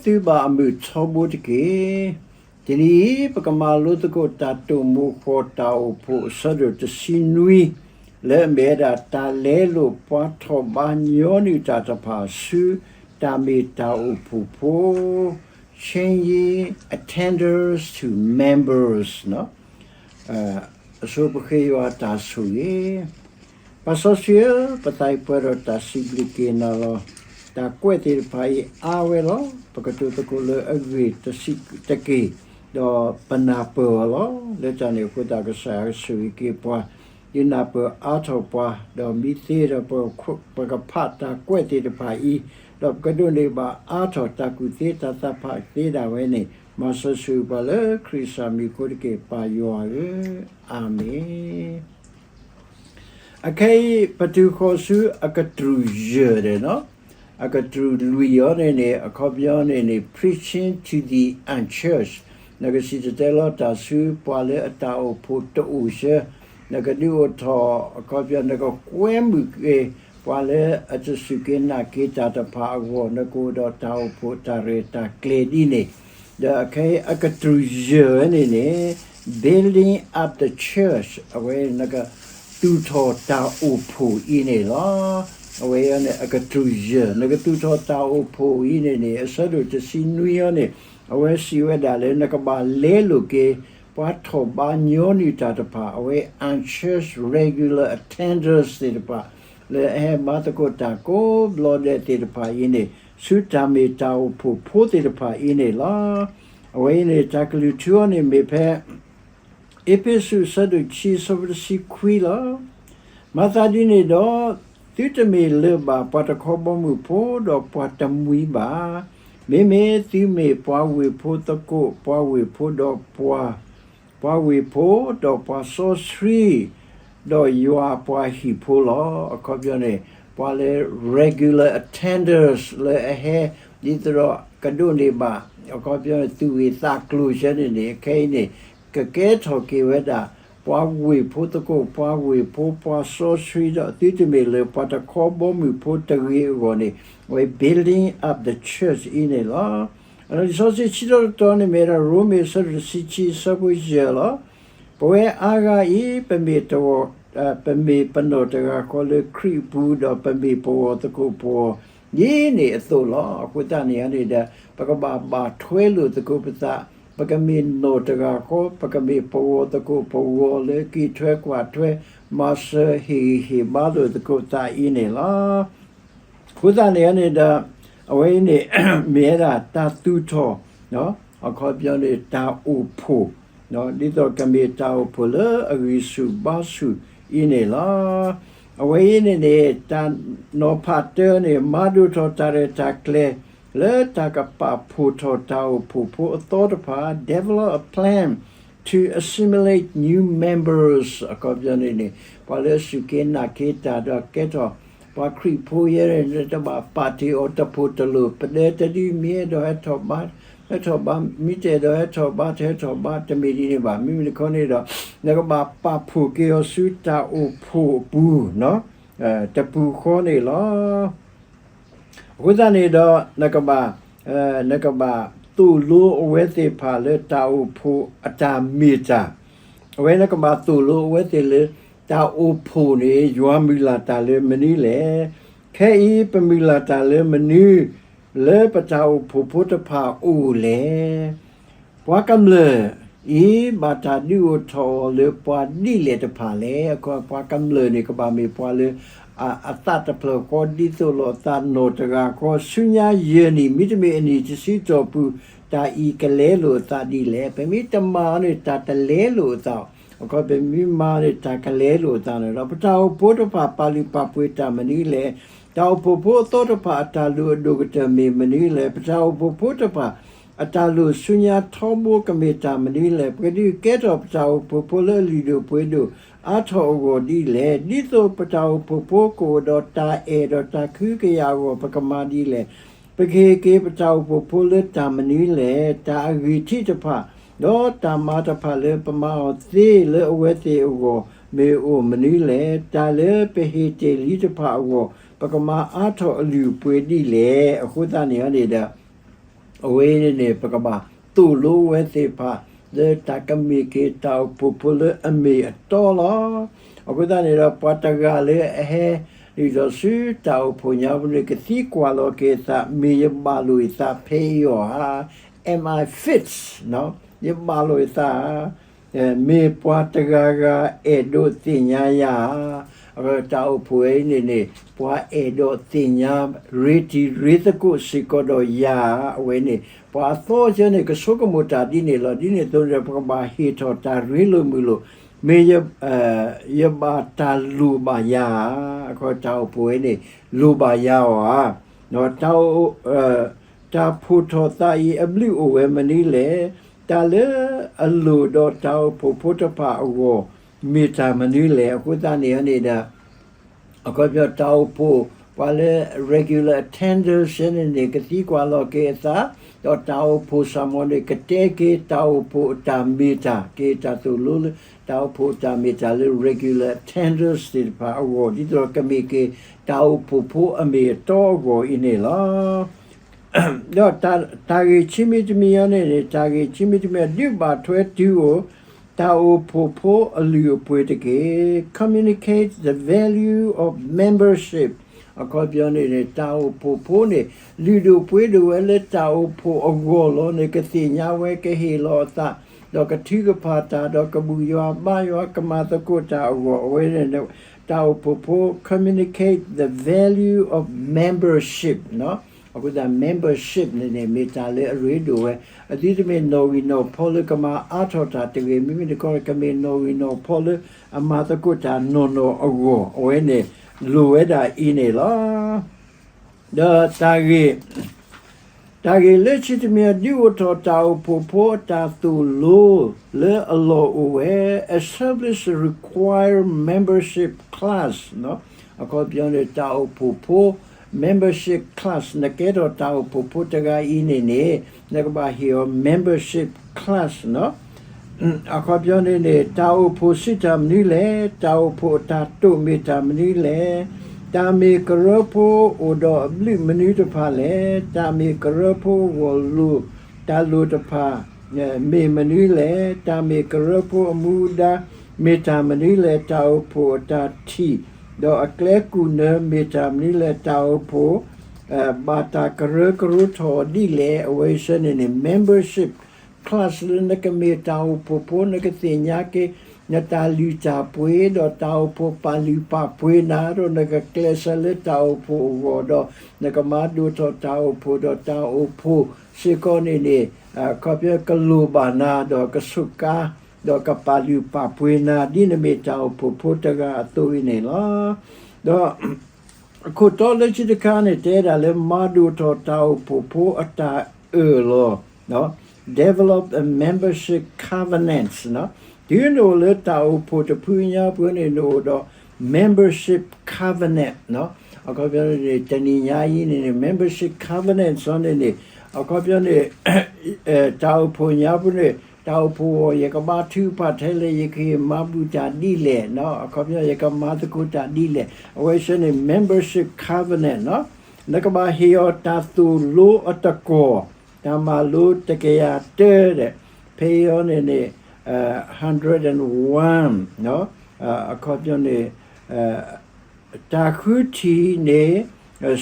သုဘၣ်အမုာ်ထီဘိတက့ၢ်. တနံၤအံၤ ပကမၤလိသကိးတၢ်တိာ်မိၤဃီၤတၢ်အိၣ်ဖှိၣ်အဆၢဒိၣ်တဆံနွံ လၢအမ့ၢ်ဝဲဒၣ်တၢ်လဲလိာ်ပှၤထီၣ်ဘးညီနုၢ်တၢ်တဖၣ်ဆူတၢ်မ့ၢ်တၢ်အိၣ်ဖှိၣ်ဖိ Changing attenders to members အဆိပဃ့ယွၤတၢ်ဆိၣ်ဂ့ၤ. ပၢ်စီဆှံဧၢ, ပသးအံၤပှဲၤဒီးတၢ်စံးဘျုးက့ၤနၤလီၤ. တၢ်ကွဲးသ့ၣ်တဖၣ်အံၤအါဝဲလီၤ. ပကတိၤသကိးလၢအဂ့ၢ်တဆံးတက့ၢ်, ဒီးပနၢ်ပၢၢ်အီၤလီၤ. လၢတၢ်န့ၣ်အဃိသတး ကစၢ်ယွၤကဆိၣ်ဂ့ၤက့ၤပှၤ, ဒုးနၢ်ပၢၢ်အါထီၣ်ပှၤ, ဒီးမ့ၢ်သ့ဒီး ပကဖးတၢ်ကွဲးသ့ၣ်တဖၣ်အံၤ, ဒီးပကဒိးန့ၢ်ဘၣ်အါထီၣ်တၢ်ကူၣ်သ့တၢ်သးဖးသ့ဒၣ်ဝဲန့ၣ်, မၤစၢၤဆိၣ်ဂ့ၤပှၤလၢခရံာ်ကစၢ်မံၤအဃိတက့ၢ် ပၢ်ယွၤဧၢ, အၤမ့ၣ်. အခဲအံၤ ပတုၤဃီၤဆူအကတြူၢ်ယဲၢ်န့ၣ်လီၤ. အကတြူၢ်လွံၢ်အံၤန့ၣ်န့ၣ် အခီပညီန့ၣ်န့ၣ် Preaching to the Unchurched, နကစံၣ်တဲၤတဲလီၤတၢ်ဆူပှၤလၢအတၢ်အိၣ်ဖှိၣ်တအိၣ်ဆၢ, နကဒုးအိၣ်ထီၣ် အခီပညီ နကကွဲမုာ်က့ၤ ပှၤလၢအတစူၢ်က့ၤနာ်က့ၤတၢ်တဖၣ်အဂီၢ် နကအိၣ်ဒီးတၢ်အိၣ်ဖှိၣ်တၢ်ရဲၣ်တၢ်ကျဲၤဒ်န့ၣ်, ဒီးအခဲအံၤအကတြူၢ်ယဲၢ်ဝဲန့ၣ်န့ၣ် Building up the church အဝဲနကသူၣ်ထီၣ်တၢ်အိၣ်ဖှိၣ်အံၤန့ၣ်လီၤ. အဝဲန့ၣ်အကတြူၢ်ယဲၢ် နကသူၣ်ထီၣ်တၢ်အိၣ်ဖှိၣ်အံၤန့ၣ်န့ၣ် အဆၢဒိၣ်တဆံနွံအံၤန့ၣ် အဝဲစံးဝဲဒၣ်လၢနကဘၣ်လဲလိာ်က့ၤ ပှၤထီၣ်ဘးညီနုၢ်တၢ်တဖၣ် အဝဲ unchurched regular attenders သ့ၣ်တဖၣ် လၢအဟဲဘါသကိးတၢ်ကိးဘျီဒဲးသ့ၣ်တဖၣ်အံၤန့ၣ် ဆူတၢ်မ့ၢ်တၢ်အိၣ်ဖှိၣ်ဖိသ့ၣ်တဖၣ်အံၤန့ၣ်လီၤ. အဝဲအံၤန့ၣ် တၢ်ကလုၢ်ထူအံၤန့ၣ်မ့ၢ်ဖဲ အ့းဖ့းစူး အဆၢဒိၣ်ခံ အဆၢဖိတဆံခွံလီၤ. မၤသးဒ်န့ၣ်ဒီး, သုတမ့ၢ်လၢၤဘၣ်ပှၤတခီဘီမုၢ်ဖိ ဒီးပှၤတမှံဘၣ်. မ့မ့ၢ်သုမ့ၢ်ပှၤဝ့ၢ်ဖိသကိး, ပှၤဝ့ၢ်ဖိဒီးပှၤ, ပှၤဝ့ၢ်ဖိဒီးပှၤစီဆှံ, ဒီးယွၤအပှၤဟံၣ်ဖိလီၤ. အခီပညီန့ၣ် ပှၤလၢ regular attenders လၢအဟဲ ဒ်သိးဒီးကဒိးန့ၢ်ဘၣ် အခီပညီန့ၣ် သူၣ်ဂ့ၢ်သးကျိၤဆၢန့ၣ်န့ၣ် ခဲအံၤန့ၣ် ကကဲထီၣ်က့ၤဝဲဒၣ် ပှၤဝ့ၢ်ဖိသကိး, ပှၤဝ့ၢ်ဖိ, ပှၤစီဆှံဒီး သုတမ့ၢ်လၢၤပှၤတခီဘီမုၢ်ဖိတဂ့ၤအဂီၢ်န့ၣ် အဝဲ building up the church အံၤန့ၣ်လီၤ. လံာ်စီဆှံဆံးတီၤတတီၤန့ၣ်မ့ၢ်ဝဲဒၣ် ရိမ့ၤ အဆၢဒိၣ်တဆံခံ အဆၢဖိယဲၢ်လီၤ. ပဝဲအါဂၤအံၤ ပမ့ၢ်တဂၤ ပမ့ၢ်ပနီၢ်တဂၤဃီလၢခရံာ်အပူၤ ဒီးပမ့ၢ်ပဂီၤသကိးပဂီၤ ဒ်န့ၣ်အသိးလီၤ. အဃိသတးန့ၣ်န့ၣ်ဒီး ပကဘၣ်ဘၣ်ထွဲလိာ်သကိးပသး, ပကမ့ၢ်နီၢ်တဂၤဃီ, ပကမ့ၢ်ပဂီၤသကိးပဂီၤလၢက့ၤထွဲကွၢ်ထွဲ မၤစၢၤဟ့ၣ်ဂံၢ်ဟ့ၣ်ဘါလိာ်သကိးပသးအံၤန့ၣ်လီၤ. အဃိသတးန့ၣ်န့ၣ်ဒီး အဝဲအံၤန့ၣ် မ့ၢ်ဝဲဒၣ်တၢ်သူၣ်ထီၣ် အခီပညီန့ၣ် တၢ်အိၣ်ဖှိၣ် ဒ်သိးကမ့ၢ်တၢ်အိၣ်ဖှိၣ်လၢအဂံၢ်ဆူၣ်ဘါဆူၣ်အံၤန့ၣ်လီၤ. အဝဲအံၤန့ၣ်န့ၣ် တၢ်နီၤဖးတၢန့ၣ် မၤဒိၣ်ထီၣ်တၢ်ရဲၣ်တၢ်ကျဲၤ လၢတၢ်ကပာ်ဖှိၣ်ထီၣ်တၢ်အိၣ်ဖှိၣ်ဖိအသီတဖၣ် develop a plan to assimilate new members အခီပညီန့ၣ်န့ၣ် ပှၤလၢအစူၢ်က့ၤနာ်က့ၤတၢ်ဒီးကဲထီၣ် ပှၤခရံာ်ဖိယဲန့ၣ် တဘၣ်ပာ်တ့ၢ်အီၤတဖိးတလိၤ ပဒဲတဒုမ့ၢ်အဲၣ်ဒိးဟဲထီၣ်ဘါ ဟဲထီၣ်ဘါ မ့ၢ်တအဲၣ်ဒိးဟဲထီၣ်ဘါ တဟဲထီၣ်ဘါ တမ့ၢ်ဒ်န့ၣ်ဘၣ်. မ့မ့ၢ်တခီန့ၣ်ဒီး နကဘၣ်ပာ်ဖှိၣ်က့ၤအီၤဆူတၢ်အိၣ်ဖှိၣ်အပူၤ တပူၤဃီန့ၣ်လီၤ. အဃိသတးန့ၣ်ဒီး နကဘၣ် နကဘၣ်သိၣ်လိအဝဲသ့ၣ်တဖၣ်လၢတၢ်အိၣ်ဖှိၣ်အတၢ်မ့ၢ်တၢ် အဝဲနကဘၣ်သိၣ်လိအဝဲသ့ၣ်လၢ တၢ်အိၣ်ဖှိၣ်န့ၣ် ယွၤမုၢ်လၢ်တၢ်လၢမနုၤလဲၣ်. ခဲအံၤပမုၢ်လၢ်တၢ်လၢမနုၤ လၢပတၢ်အိၣ်ဖှိၣ်ဖိတဖၣ်အိၣ်လဲၣ်. ပှၤကမျၢၢ်အံၤ ဘၣ်တၢ်ဒုးအိၣ်ထီၣ်အီၤလၢပှၤဒ်လဲၣ်တဖၣ်လဲၣ်. အခီပညီ ပှၤကမျၢၢ်န့ၣ် ကဘၣ်မ့ၢ်ပှၤလၢ အသးတဖျၢၣ်ဃီ ဒ်သိးလိာ်အသးနီၢ်တဂၤဃီ ဆူညါယဲၢ်နံၣ် မ့တမ့ၢ်အနံၣ်တဆံတီၢ်ပူၤ တၢ်အံၤကလဲလိာ်အသးဒ်လဲၣ်. ပမ့ၢ်တမၤအီၤန့ၣ် တၢ်တလဲလိာ်အသး အခီပညီ ပမ့ၢ်မၤအီၤန့ၣ် တၢ်ကလဲလိာ်အသးန့ၣ်လီၤ. ပတၢ်အိၣ်ဖှိၣ်ဖိတဖၣ် ပာ်လုၢ်ပာ်ပှ့ၤတၢ်မနုၤလဲၣ်. တၢ်အိၣ်ဖှိၣ်ဖိအသီတဖၣ် အတၢ်လိၣ်အဒိၣ်ကတၢၢ်မ့ၢ်မနုၤလဲၣ်. ပတၢ်အိၣ်ဖှိၣ်ဖိတဖၣ် အတၢ်လိၣ်ဆူညါထီဘိကမ့ၢ်တၢ်မနုၤလဲၣ်. ပကဒုးကဲထီၣ်ပတၢ်အိၣ်ဖှိၣ်ဖိလၢအလုၢ်ဒိၣ်ပှ့ၤဒိၣ်အါထီၣ်အဂီၢ်ဒ်လဲၣ်. ဒ်သိးပတၢ်အိၣ်ဖှိၣ်ဖိကအိၣ်ဒီးတၢ်အဲၣ်ဒီးတၢ်ကဟုကယာ်အဂီၢ် ပကမၤဒ်လဲၣ်. ပကဟ့ၣ်က့ၤပတၢ်အိၣ်ဖှိၣ်ဖိလၢတၢ်မနုၤလဲၣ်. တၢ်အဂံၢ်ထံးတဖၣ် ဒီးတၢ်မၤတဖၣ်လၢပမၤအီၤသ့လၢအဝဲသ့ၣ်အဂီၢ် မ့ၢ်အိၣ်မနုၤလဲၣ်. တၢ်လၢပဟ့ၣ်တ့ၢ်လံတဖၣ်အဂီၢ် ပကမၤအါထီၣ်အလုၢ်အပှ့ၤဒ်လဲၣ်. အဃိသတးန့ၣ်န့ၣ်ဒီး အဝဲအံၤန့ၣ်န့ၣ် ပကဘၣ်သိၣ်လိဝဲသ့ၣ်တဖၣ် လၢတၢ်ကမ့ၢ်က့ၤတၢ်အိၣ်ဖှိၣ်ဖိလၢအမ့ၢ်အတီလီၤ. အဃိသတးန့ၣ်ဒီး ပှၤတဂၤလၢအဟဲဒ်သိးဆူတၢ်အိၣ်ဖှိၣ်ညါပူၤန့ၣ် ကသံကွၢ်လီၤက့ၤအသး မ့ၢ်ယဘၣ်လိာ်အသးဖဲအံၤအီၤဧါ, am I fit, ယဘၣ်လိာ်အသးဧါ, မ့ၢ်ပှၤတဂၤဂၤအဲၣ်ဒိးသ့ၣ်ညါယၤဧါ. အတၢ်အိၣ်ဖှိၣ်ဝဲအံၤန့ၣ်န့ၣ် ပှၤအဲၣ်ဒိးသ့ၣ်ညါ ရ့တံၤရ့သကိးစ့ၢ်ကီးဒီးယၤဧါ. အဝဲန့ၣ် ပှၤအသီအသီန့ၣ် ကဆိကမိၣ်တၢ်ဒ်န့ၣ်လီၤ. ဒ်န့ၣ်အသိးန့ၣ်ဒီး ပကဘၣ်ဟ့ၣ်ထီၣ်တၢ်ရ့လိာ်မုာ်လိာ်, မ့ၢ်ယ ယဘၣ်တၢ်လိၣ်ဘၣ်ယၤဧါ. အခီတၢ်အိၣ်ဖှိၣ်ဝဲန့ၣ် လိၣ်ဘၣ်ယၤအီၤဧါ. တၢ် တၢ်ဖီၣ်ထီၣ်သးအံၤအဘျုးအိၣ်ဝဲမနုၤလဲၣ်. တၢ်လၢအလိၣ်ဒီးတၢ်အိၣ်ဖှိၣ်ဖိတဖၣ်အဂီၢ် မ့ၢ်တၢ်မနုၤလဲၣ်. အဃိသတးန့ၣ်န့ၣ်ဒီး အခီပညီတၢ်အိၣ်ဖှိၣ် ပှၤလၢ regular attenders န့ၣ်န့ၣ် ကသံကွၢ်လီၤက့ၤအသး, ဒီးတၢ်အိၣ်ဖှိၣ်စ့ၢ်ကီးန့ၣ် ကတဲက့ၤတၢ်အိၣ်ဖှိၣ်အတၢ်မ့ၢ်တၢ် က့ၤတၢ်သိၣ်လိလၢ တၢ်အိၣ်ဖှိၣ်အတၢ်မ့ၢ်တၢ်လၢ regular attenders သ့ၣ်တဖၣ်အဂီၢ် ဒ်သိးဒီးကမ့ၢ်က့ၤ တၢ်အိၣ်ဖှိၣ်ဖိအမ့ၢ်အတီအဂီၢ်အံၤန့ၣ်လီၤ. ဒီးတၢ်ဂ့ၢ်ခံမံၤတမံၤအံၤန့ၣ်န့ၣ် တၢ်ဂ့ၢ်ခံမံၤတမံၤအံၤ ဒုးဘၣ်ထွဲတုၤအိၣ် တၢ်အိၣ်ဖှိၣ်ဖိအလုၢ်အပှ့ၤတက့ၢ်. Communicate the value of membership. အခီပညီန့ၣ်န့ၣ် တၢ်အိၣ်ဖှိၣ်ဖိန့ၣ် လုၢ်ဒိၣ်ပှ့ၤဒိၣ်ဝဲလၢတၢ်အိၣ်ဖှိၣ်အဂီၢ်လီၤန့ၣ် ကသ့ၣ်ညါဝဲ ကဟ့ၣ်လီၤအသး ဒီးကထုကဖၣ်တၢ် ဒီးကဘူၣ်ယွၤဘါယွၤ ကမၤသကိးတၢ်အဂီၢ် အဝဲန့ၣ် တၢ်အိၣ်ဖှိၣ်ဖိ communicate the value of membership အဃိသတး membership န့ၣ်န့ၣ် မ့ၢ်တၢ်လၢအရ့ဒိၣ်ဝဲ အသုတမ့ၢ်နီၣ်ဂံၢ်နီၣ်ဖီလၢကမၤအါထီၣ်တၢ်တဂ့ၤ မ့မ့ၢ်တခီ ကမ့ၢ်နီၣ်ဂံၢ်နီၣ်ဖီလၢအမၤသကိးတၢ်နီၢ်နီၢ်အဂီၢ် အဝဲန့ၣ် လိၣ်ဝဲဒၣ်အံၤန့ၣ်လီၤ. ဒီးတၢ်ဂ့ၢ် တၢ်ဂ့ၢ်လၢခံတမံၤ ဒုးအိၣ်ထီၣ်တၢ်အိၣ်ဖှိၣ်ဖိအတၢ်သိၣ်လိ လၢအလီၢ်အိၣ်ဝဲ establish require membership class အခီပညီန့ၣ် တၢ်အိၣ်ဖှိၣ်ဖိ membership class နကဲထီၣ်တၢ်အိၣ်ဖှိၣ်ဖိတဂၤအံၤန့ၣ်န့ၣ် နကဘၣ်ဟ့ၣ်အီၤ membership class အခီပညီန့ၣ်န့ၣ် တၢ်အိၣ်ဖှိၣ်စံးတၢ်မနုၤလဲၣ်, တၢ်အိၣ်ဖှိၣ်အတၢ်တိာ်မ့ၢ်တၢ်မနုၤလဲၣ်, တၢ်မ့ၢ်ကရၢဖိအိၣ်ဒီးအဘျုးမနုၤတဖၣ်လဲၣ်, တၢ်မ့ၢ်ကရၢဖိအဂီၢ်လိၣ်, တၢ်လိၣ်တဖၣ် မ့ၢ်မနုၤလဲၣ်, တၢ်မ့ၢ်ကရၢဖိအမူဒါ မ့ၢ်တၢ်မနုၤလဲၣ်, တၢ်အိၣ်ဖှိၣ်အတၢ်ထံၣ်, ဒီးအကျဲကူၣ်နၢၤ မ့ၢ်တၢ်မနုၤလဲၣ်, တၢ်အိၣ်ဖှိၣ် ဘၣ်တၢ်ကရၢကရိထီၣ်ဒ်လဲၣ်, အဝဲဆၢန့ၣ်န့ၣ် membership class လၢနကမ့ၢ်တၢ်အိၣ်ဖှိၣ်ဖိ နကသ့ၣ်ညါက့ၤ နတၢ်လုၢ်တၢ်ပှ့ၤ ဒီးတၢ်အိၣ်ဖှိၣ်ပာ်လုၢ်ပာ်ပှ့ၤနၤ ဒီးနကကျဲးစၢးလၢတၢ်အိၣ်ဖှိၣ်အဂီၢ်ဒီး နကမၤဒိၣ်ထီၣ်တၢ်အိၣ်ဖှိၣ်ဒီးတၢ်အိၣ်ဖှိၣ်စ့ၢ်ကီးန့ၣ်န့ၣ် အခီပညီကလိၣ်ဘၣ်နၤ ဒီးကစူးကါ ဒီးကပာ်လုၢ်ပာ်ပှ့ၤနၤ ဒ်နမ့ၢ်တၢ်အိၣ်ဖှိၣ်ဖိတဂၤအသိးအံၤန့ၣ်လီၤ. ဒီး အခိၣ်တီလၢခံတခါန့ၣ် တဲဒၣ်လၢမၤဒိၣ်ထီၣ်တၢ်အိၣ်ဖှိၣ်ဖိအတၢ်အၢၣ်လီၤ, develop a membership covenant တုၤနအိၣ်လၢတၢ်အိၣ်ဖှိၣ်တဖုညါပူၤန့ၣ် နအိၣ်ဒီး membership covenant အခီပညီန့ၣ် တနံၤညါအံၤန့ၣ်န့ၣ် membership covenant စီန့ၣ်န့ၣ် အခီပညီန့ၣ် တၢ်အိၣ်ဖှိၣ်ညါပူၤန့ၣ် တၢ်အိၣ်ဖှိၣ်အဂီၢ် ယကဘါထုကဖၣ်ထဲလဲၣ်, ယကမၤဘူၣ်တၢ်ဒ်လဲၣ်, အခီပညီ ယကမၤသကိးတၢ်ဒ်လဲၣ်, အဝဲဆၢန့ၣ် membership covenant နကဘၣ်ဟ့ၣ်အီၤတၢ်သိၣ်လိအတကီၢ်, တၢ်မၤလိတကယၤတၢဒီး ဖဲအံၤအီၤန့ၣ်န့ၣ် hundred and one အခီပညီန့ၣ် တၢ်ဃုထံၣ်န့ၣ်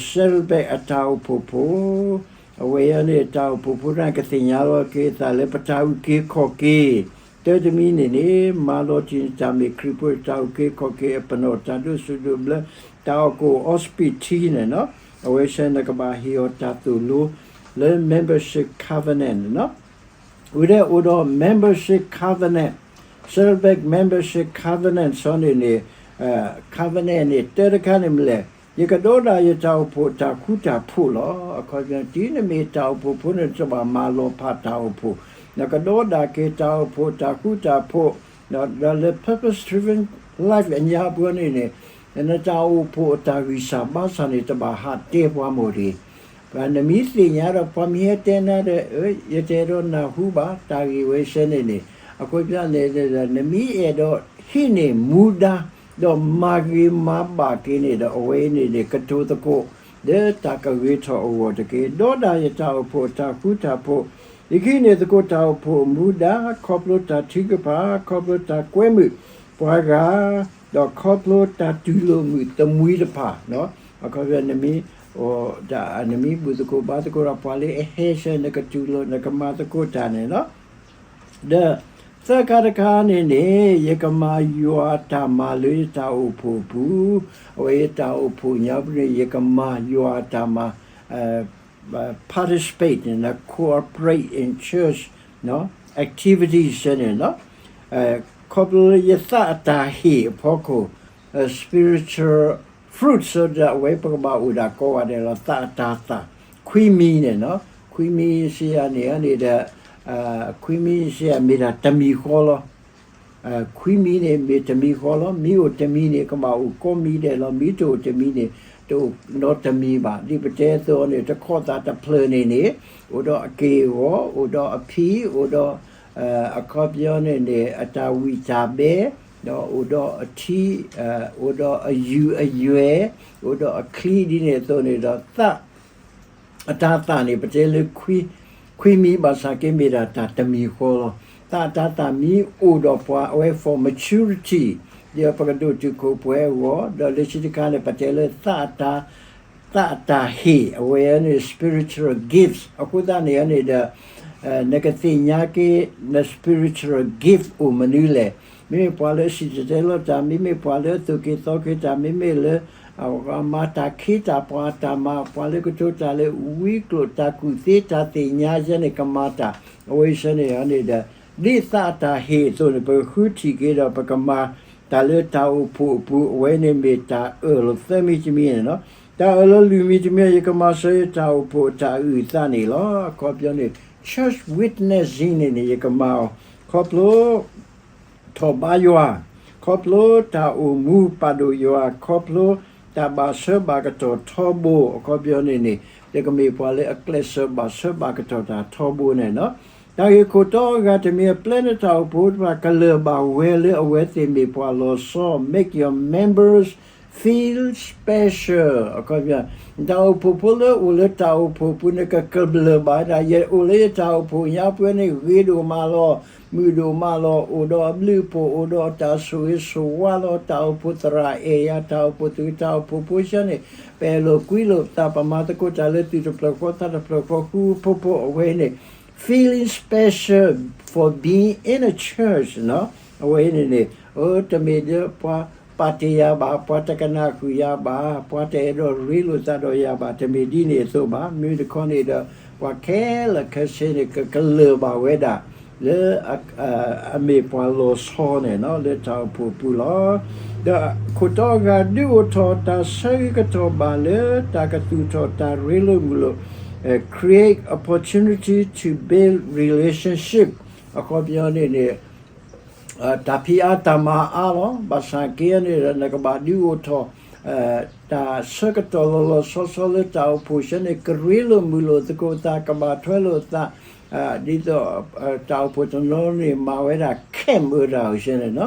Saddleback အတၢ်အိၣ်ဖှိၣ်ဖိ, အဝဲအံၤန့ၣ် တၢ်အိၣ်ဖှိၣ်ဖိန့ၣ် ကသ့ၣ်ညါလီၤက့ၤအသးလၢပတၢ်အုၣ်က့ၤခီၣ်က့ၤ, တၢ်တမံၤန့ၣ်န့ၣ် မၤလီၤတံၢ်န့ၣ် တၢ်မ့ၢ်ခရံာ်ဖိတၢ်အုၣ်က့ၤခီၣ်က့ၤအပနီၣ် တၢ်ဒိးစူးဒိးဘျၢ တၢ်အီၣ်ကိၣ်အီစပံးထံန့ၣ်, အဝဲဆၢနကဘၣ်ဟ့ၣ်အီၤတၢ်သိၣ်လိ လၢ membership covenant ဝံၤဒီးအိၣ်ဒီး membership covenant, Saddleback membership covenant စီန့ၣ်န့ၣ် covenant န့ၣ် တၢ်တခါန့ၣ်မ့ၢ်လဲၣ်, ယကဒီးဒၣ်ယတၢ်အိၣ်ဖှိၣ်တၢ်ဃူတၢ်ဖိးလီၤ. အခီပညီ တုၤနမ့ၢ်တၢ်အိၣ်ဖှိၣ်ဖိန့ၣ် တဘၣ်မၤလီၤဖးတၢ်အိၣ်ဖှိၣ်, နကဒီးဒၣ်က့ၤတၢ်အိၣ်ဖှိၣ်တၢ်ဃူတၢ်ဖိး, ဒီးလၢ purpose driven life အညါပူၤန့ၣ်န့ၣ် နတၢ်အိၣ်ဖှိၣ်အတၢ်ဂံၢ်စၢ်ဘါစၢ်န့ၣ် တဘၣ်ဟးတဲပှၤမိၢ်တဂ့ၤ. နမ့ၢ်သ့ၣ်ညါဒီး ပှၤမ့ၢ်ဟဲတဲနၤဒီး ယတအဲၣ်ဒိးနၢ်ဟူဘၣ် တၢ်ဂ့ၢ်ဝဲဆၢန့ၣ်န့ၣ်, အဃိပညီန့ၣ် နမ့ၢ်အဲၣ်ဒိးဟံးန့ၢ်မူဒါ ဒီးမၤဂ့ၤမၤဘၣ်က့ၤန့ၣ်ဒီး အဝဲအံၤန့ၣ်န့ၣ် ကတိၤသကိး လၢတၢ်ကဂ့ၤထီၣ်အဂီၢ်တက့ၢ်. ဒီးဒၣ်ယတၢ်အိၣ်ဖှိၣ်အတၢ်ဃူတၢ်ဖိး, ယဟံးန့ၢ်သကိးတၢ်အိၣ်ဖှိၣ်အမူဒါ, ခီဖျိတၢ်ထုကဖၣ်, ခီဖျိတၢ်ကွဲမုာ်ပှၤဂၤ, ဒီးခီဖျိတၢ်တူၢ်လိာ်မုာ်တမှံတဖၣ်, အခီပညီ နမ့ၢ် နမ့ၢ်ဘူၣ်သကိးဘါသကိးဒီးပှၤလၢအဟဲဆၢ နကတူၢ်လိာ် နကမၤသကိးတၢ်န့ၣ်လီၤ. ဒီးသၢခါတခါန့ၣ်န့ၣ် ယကမၤယွၤအတၢ်မၤလၢယတၢ်အိၣ်ဖှိၣ်အပူၤ, အဝဲယတၢ်အိၣ်ဖှိၣ်ညါပူၤန့ၣ် ယကမၤယွၤအတၢ်မၤ participate န့ၣ် cooperate in church activities န့ၣ်လီၤ. ခီဖျိလၢယသးအတၢ်ဟ့ၣ်အဖီခိၣ် spiritual fruits ဒီးအဝဲပကဘၣ်အိၣ်ဒၣ်ကိးဂၤဒဲးလီၤ. သးအတၢ်သၣ် ခွံမံၤန့ၣ်လီၤ. ခွံမံၤစံးယၤန့ၣ်န့ၣ်ဒီး ခွံမံၤစံးယၤမ့ၢ်ဒၣ်တမံၤဃီလီၤ. ခွံမံၤန့ၣ်မ့ၢ်တမံၤဃီလီၤ. မ့ၢ်အိၣ်တမံၤန့ၣ် ကဘၣ်အိၣ်ကိးမံၤဒဲးလီၤ. မ့ၢ်တအိၣ်တမံၤန့ၣ် တအိၣ်နီတမံၤဘၣ်. ဒ်ပတဲအသိးန့ၣ် တခီသးတဖျၢၣ်န့ၣ်န့ၣ် အိၣ်ဒီးအက့ၢ်အဂီၤ, အိၣ်ဒီးအဖံ, အိၣ်ဒီး အခီပညီန့ၣ်န့ၣ် အတၢ်ဝံၣ်တၢ်ဘဲ, ဒီးအိၣ်ဒီးအထံ, အိၣ်ဒီးအယူအယွဲၢ်, အိၣ်ဒီးအချံဒ်န့ၣ်အသိးန့ၣ်ဒီး သး အတၢ်သၣ်န့ၣ် ပတဲလၢ ခွံမံၤ ဘၣ်ဆၣ်က့မ့ၢ်ဒၣ်တၢ်တမံၤဃီလီၤ. သးအတၢ်သၣ်မ့ၢ်အိၣ်ဒီးပှၤ အဝဲ for maturity ဒီးပကဒိၣ်တုာ်ခိၣ်ပှဲၤအဂီၢ်, ဒီးလၢခံတခါန့ၣ် ပတဲလၢသးအတၢ် သးအတၢ်ဟ့ၣ် အဝဲန့ၣ် spiritual gifts အဃိသတးန့ၣ်န့ၣ်ဒီး နကသ့ၣ်ညါက့ၤ န spiritual gift အိၣ်မနုၤလဲၣ်. မ့မ့ၢ်ပှၤလၢအစံၣ်တဲၤတဲလီၤတၢ်, မ့မ့ၢ်ပှၤလၢအသူၣ်က့ၤသီက့ၤတၢ်, မ့မ့ၢ်လၢ မၤတၢ်ခ့တၢ်ပှၤတၢ်မၤ, ပှၤလၢကတိၤတၢ်လၢဝံကျိာ်တၢ်ကူၣ်သ့တၢ်သ့ၣ်ညါယဲန့ၣ် ကမၤတၢ်, အဝဲဆၢန့ၣ်န့ၣ်ဒီး ဒ်သးအတၢ်ဟ့ၣ်အသိးန့ၣ် ပဃုထံၣ်က့ၤဒီး ပကမၤတၢ်လၢတၢ်အိၣ်ဖှိၣ်အပူၤ အဝဲန့ၣ်မ့ၢ်တၢ်အၢၣ်လီၤသၢမံၤတမံၤန့ၣ်လီၤ. တၢ်အၢၣ်လီၤလွံၢ်မံၤတမံၤ ယကမၤစၢၤယတၢ်အိၣ်ဖှိၣ်အတၢ်အုၣ်အသးန့ၣ်လီၤ. အခီပညီန့ၣ် church witnessing န့ၣ်န့ၣ် ယကမၤအီၤ ခီဖျိ ထီၣ်ဘါယွၤ, ခီဖျိတၢ်အိၣ်မူပာ်ဒိၣ်ယွၤ, ခီဖျိတၢ်ဘၣ်ဆၢဘၣ်ကတီၢ်ထီဘိ, အခီပညီန့ၣ်န့ၣ် ယကမ့ၢ်ပှၤလၢအကျဲးစၢးဘၣ်ဆၢဘၣ်ကတီၢ်တၢ်ထီဘိန့ၣ်လီၤ. တၢ်ဂ့ၢ်ခိၣ်တီအဂၤတမံၤ အပျဲနတၢ်အိၣ်ဖှိၣ်တဖၣ် ကလၢၢ်ဘၣ်ဝဲလၢအဝဲသ့ၣ်မ့ၢ်ပှၤလီၤဆီ, make your members feel special. အခီပညီ နတၢ်အိၣ်ဖှိၣ်ဖိလၢအိၣ်လၢတၢ်အိၣ်ဖှိၣ်ပူၤန့ၣ် ကကလၢၢ်ဘၣ်ဝဲဒၣ် ယအိၣ်လၢယတၢ်အိၣ်ဖှိၣ်ညါပှဲၤန့ၣ် ဂ့ၤဒိၣ်မးလီၤ, မုာ်ဒိၣ်မးလီၤ, အိၣ်ဒီးအဘျုးအဖှိၣ်, အိၣ်ဒီးအတၢ်ဆိၣ်ဂ့ၤဆိၣ်ဝါလီၤ, တၢ်အိၣ်ဖှိၣ်သရၣ်အဲၣ်ယၤ, တၢ်အိၣ်ဖှိၣ်သုး, တၢ်အိၣ်ဖှိၣ်ဖိဆၢန့ၣ် ပအဲၣ်လိာ်ကွံလိာ်ပသး, ပမၤသကိးတၢ်လၢသူၣ်တဖျၢၣ်ဃီသးတဖျၢၣ်ဃီ ဃူဖိဖိ အဝဲန့ၣ် feeling special for being in a church အဝဲန့ၣ်န့ၣ် တမ့ၢ်လၢပှၤပာ်တ့ၢ်ယၤဘၣ်, ပှၤတကနၣ်ဃုာ်ယၤဘၣ်, ပှၤတအဲၣ်ဒိးရ့လိာ်သးဒီးယၤဘၣ်, တမ့ၢ်ဒ်န့ၣ်အသိးဘၣ်. မ့မ့ၢ်တခီန့ၣ်ဒီး ပှၤခဲလၢာ်ခဲဆ့န့ၣ် ကကလၢၢ်ဘၣ်ဝဲဒၣ် လၢ အမ့ၢ်ပှၤလီၤဆီန့ၣ် လၢတၢ်အိၣ်ဖှိၣ်ပူၤလီၤ. ဒီးခိၣ်တီအဂၤ ဒုးအိၣ်ထီၣ်တၢ်ဆၢဂ့ၤကတီၢ်ဘၣ်လၢ တၢ်ကသူၣ်ထီၣ်တၢ်ရ့လိာ်မုာ်လိာ် create opportunity to build relationship အခီပညီန့ၣ်န့ၣ် တၢ်ဖံးအါတၢ်မၤအါလီၤ. ဘၣ်ဆၣ်က့န့ၣ်ဒီး နကဘၣ်ဒုးအိၣ်ထီၣ် တၢ်ဆၢကတီၢ်လီၤလီၤဆီဆီလၢတၢ်အိၣ်ဖှိၣ်ဆၢန့ၣ် ကရ့လိာ်မုာ်လိာ်သကိးသး ကဘၣ်ထွဲလိာ်သး ဒ်သိး တၢ်အိၣ်ဖှိၣ်တနီၤန့ၣ် မၤဝဲဒၣ် camp အၢတၢ်အိၣ်ဆၢန့ၣ်လီၤ.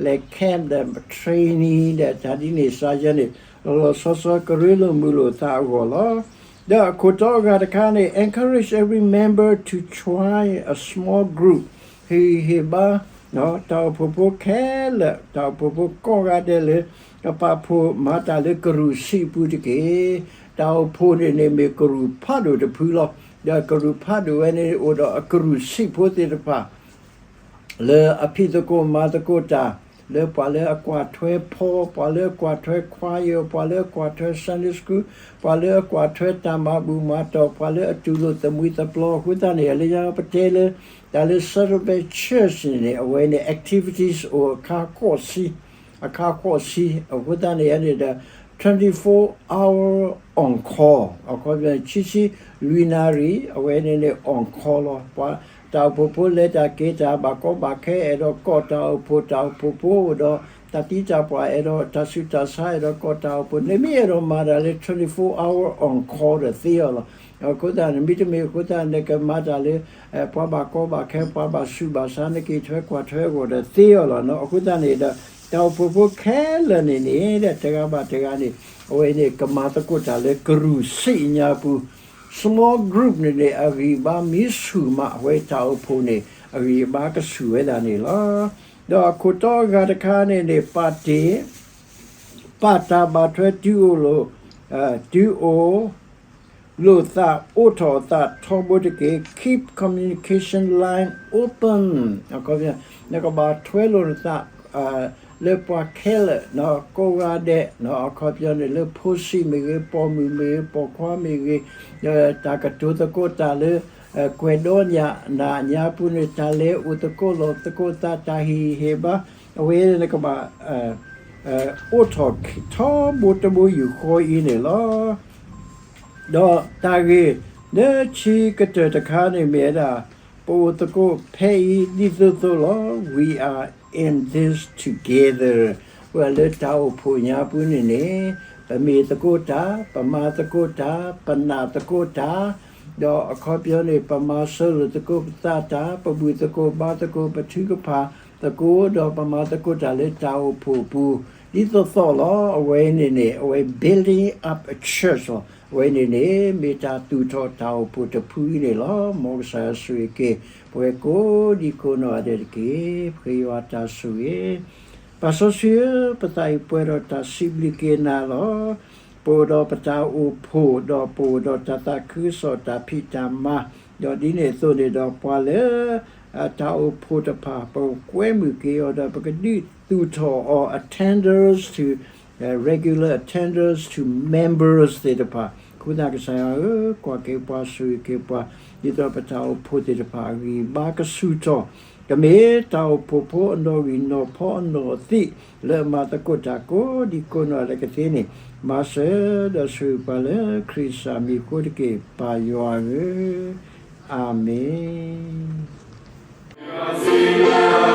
လဲၤ camp ဒီး training ဒီးတၢ်ဒ်န့ၣ်စ့ၢ်ကီးန့ၣ် လီၤလီၤဆီဆီကရ့လိာ်မုာ်လိာ်သးအဂီၢ်လီၤ. ဒီးအခိၣ်တီအဂၤတခါန့ၣ် encourage every member to try a small group ဟ့ၣ်ဂံၢ်ဟ့ၣ်ဘါ တၢ်အိၣ်ဖှိၣ်ဖိခဲလၢာ် တၢ်အိၣ်ဖှိၣ်ဖိကိးဂၤဒဲးလၢ ကပာ်ဖှိၣ်မၤတၢ်လၢကရူၢ်ဆံးအပူၤတက့ၢ်. တၢ်အိၣ်ဖှိၣ်န့ၣ်န့ၣ်မ့ၢ်ကရူၢ်ဖးဒိၣ်တဖုလီၤ. ဒီးကရူၢ်ဖးဒိၣ်ဝဲန့ၣ် အိၣ်ဒီးအကရူၢ်ဆံးဖိသ့ၣ်တဖၣ် လၢအဖံးသကိးမၤသကိးတၢ်, လၢပှၤလၢအကွၢ်ထွဲဖီ, ပှၤလၢအကွၢ်ထွဲ choir, ပှၤလၢအကွၢ်ထွဲ Sunday school, ပှၤလၢအကွၢ်ထွဲတၢ်မၤဘူၣ်မၤတီၢ်, ပှၤလၢအတူၢ်လိာ်သမှံသပျီ အဃိသတးန့ၣ် လၢညါပတဲလၢ တၢ်လၢ Saddleback Church န့ၣ်န့ၣ် အဝဲန့ၣ် activities အိၣ်အခါဃိးဆံ, အခါဃိးဆံ အဃိသတးန့ၣ်န့ၣ်ဒီး twenty-four hour on call အခီပညီ ခံဆံလွံၢ်နၣ်ရံၣ် အဝဲန့ၣ်န့ၣ် on call လီၤ. ပှၤတၢ်အိၣ်ဖှိၣ်ဖိလဲၤတၢ်က့ၤတၢ် ဘၣ်ကီဘၣ်ခဲ အဲၣ်ဒိးကိးတၢ်အိၣ်ဖှိၣ် တၢ်အိၣ်ဖှိၣ်ဖိအိၣ်ဒီး တၢ်သံတၢ်ပှၢ် အဲၣ်ဒိးတၢ်ဆူးတၢ်ဆါ အဲၣ်ဒိးကိးတၢ်အိၣ်ဖှိၣ် နမ့ၢ်အဲၣ်ဒိးမၤတၢ်လၢ twenty-four hour on call ဒီးသ့အီၤလီၤ. အဃိသတးန့ၣ် မ့တမ့ၢ်အဃိသတး နကမၤတၢ်လၢ ပှၤဘၣ်ကီဘၣ်ခဲ ပှၤဘၣ်ဆူးဘၣ်ဆါ နက့ၤထွဲကွၢ်ထွဲအဂီၢ်ဒီးသ့အီၤလီၤ. အဃိသတးန့ၣ်ဒီး တၢ်အိၣ်ဖှိၣ်ဖိခဲလၢာ်န့ၣ်န့ၣ် တဂၤဘၣ်တဂၤန့ၣ် အဝဲန့ၣ်ကမၤသကိးတၢ်လၢကရူၢ်စ့ၣ်ညါပူၤ, small group န့ၣ်န့ၣ် အဂံၢ်ဘါမ့ၢ်ဆူၣ်မး အဝဲတၢ်အိၣ်ဖှိၣ်န့ၣ် အဂံၢ်အဘါကဆူၣ်ဝဲဒၣ်န့ၣ်လီၤ. ဒီးအခိၣ်တီအဂၤတခါန့ၣ်န့ၣ် ပာ်တ့ၢ် ပာ်တၢ်ဘၣ်ထွဲတုၤအိၣ်လိာ်, တုၤအိၣ်လိာ်သး အိးထီၣ်အသးထီဘိတက့ၢ်. Keep communication line open. နကဘၣ်ထွဲလိာ်နသး လၢပှၤခဲလၢာ် ကိးဂၤဒဲး အခီပညီန့ၣ် လၢဖိဆံးမ့ၢ်ဂ့ၤ, ပိာ်မုၣ်မ့ၢ်ဂ့ၤ, ပိာ်ခွါမ့ၢ်ဂ့ၤ, တၢ်ကတိၤသကိးတၢ်လၢ ကွဲးဒီးညၣ်နၤညါပူၤန့ၣ် တၢ်လဲၤအိၣ်သကိးလီၤသကိးသး တၢ်ဟ့ၣ်ဂံၢ်ဟ့ၣ်ဘါ အဝဲန့ၣ်နကဘၣ် အိးထီၣ်ထီဘိတဘိယူၢ်ဃီအံၤန့ၣ်လီၤ. ဒီးတၢ်ဂ့ၢ်လၢခံကတၢၢ်တခါန့ၣ်မ့ၢ်ဝဲဒၣ် ပအိၣ်သကိးဖဲအံၤဒ်သိးသိးလီၤ. We are in this together. ပှၤလၢတၢ်အိၣ်ဖှိၣ်ညါပူၤန့ၣ်န့ၣ် ပမ့ၢ်သကိးတၢ်, ပမၤသကိးတၢ်, ပနာ်သကိးတၢ်, ဒီးအခီပညီန့ၣ် ပမၤစၢၤလိာ်သကိးပသးတၢ်, ပဘူၣ်သကိးဘါသကိး ပထုကဖၣ်သကိး ဒီးပမၤသကိးတၢ်လၢတၢ်အိၣ်ဖှိၣ်ပူၤ ဒ်သိးသိးလီၤ. အဝဲန့ၣ်န့ၣ် အဝဲ building up a church လီၤ. အဝဲန့ၣ်န့ၣ် မ့ၢ်တၢ်သူၣ်ထီၣ်တၢ်အိၣ်ဖှိၣ်တဖုအံၤန့ၣ်လီၤ. မ်ကစၢ်ယွၤဆိၣ်ဂ့ၤက့ၤ ပဝဲကိးဒံကိးနီၢ်ဂၤဒဲးတက့ၢ်. ပဃ့ယွၤတၢ်ဆိၣ်ဂ့ၤ ပၢ်စီဆှံဧၢ, ပသးအံၤပှဲၤဒီးတၢ်စံးဘျုးက့ၤနၤလီၤ. ပအိၣ်ဒီးပတၢ်အိၣ်ဖှိၣ် ဒီးပအိၣ်ဒီးတၢ်သးခုကစီၣ်တၢ်ဖံးတၢ်မၤ, ဒီးဒ်န့ၣ်အသိးန့ၣ်ဒီးပှၤလၢ တၢ်အိၣ်ဖှိၣ်တဖၣ် ပကကွဲမုာ်က့ၤအီၤဒီးပကဒုးသူၣ်ထီၣ်အီၤ attenders to regular attenders to members သ့ၣ်တဖၣ် အဃိသတးကစၢ်ယွၤဧၢ, ကွၢ်က့ၤပှၤဆိၣ်ဂ့ၤက့ၤပှၤ ဒ်သိးပတၢ်အိၣ်ဖှိၣ်သ့ၣ်တဖၣ်အဂံၢ်ဘါကဆူၣ်ထီၣ် ကမ့ၢ်တၢ်အိၣ်ဖှိၣ်ဖိအနီၣ်ဂံၢ်နီၣ်ဖီအနီၣ်သ့ၣ် လၢအမၤသကိးတၢ်ကိးဒံကိးနီၢ်ဂၤဒဲးတက့ၢ်န့ၣ် မၤစၢၤဒီးဆိၣ်ဂ့ၤပှၤလၢခရံာ်ကစၢ်မံၤအဃိတက့ၢ် ပၢ်ယွၤဧၢ, အၤမ့ၣ်.